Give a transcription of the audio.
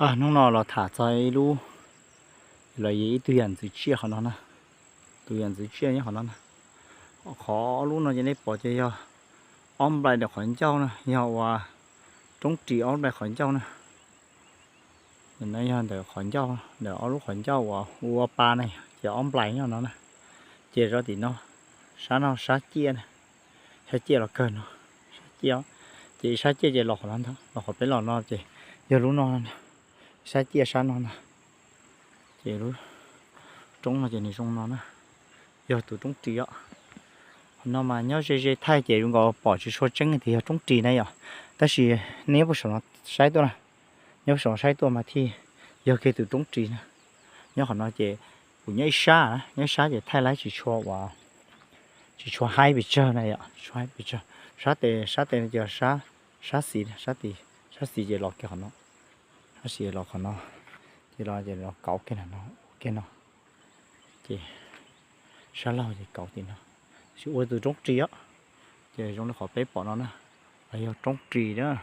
Hnub no los tham txog ib lub, los yog ib tug yam ntxwv tsiaj qhov no na. Tus yam ntxwv tsiaj nyob qhov no na. Qhov lub no ces nej pom ces yog ob nplais ntawm qhov ncauj na, yog uas roob ris ob nplais qhov ncauj na. No yog ntawm qhov ncauj, ntawm ob lub qhov ncauj uas ua pa na, ces ob nplais nyob no na. Ces rau tim no, sab no sab ciaj na, sab ciaj los kawg no, sab ciaj, ces ib sab ciaj ces los qhov no ntag, los qhov peb los no ces yog lub no, sab ciaj sab no ntag. Ces lub roob no ces nws zoo no na, yog tus roob ris os. Qhov no mas nyob ze ze thaij ces zoo nkaus pom tsis tshua tseeb tias yog roob ris na yom, tab sis nej nyob puag saum no saib tuaj na, nyob puag saum no saib tuaj mas thiaj yog kiag tus roob ris na. Nyob qhov no ces kuv nyob ib sab, nyob ib sab ces thaij laib tsis tshua ua, tsis tshua haib pes tsawg na yom, tsis tshua haib pes tsawg. Sab tes, sab tes no ces sab, sab xis, sab xis ces los kiag qhov no, sab xis los qhov no, ces los ces los kauv kiag no, ua kiag no, ces sab laug ces kauv tim no, tsis ua tus roob ris os. Ces zoo li qhov peb pom no na, los yog roob ris na.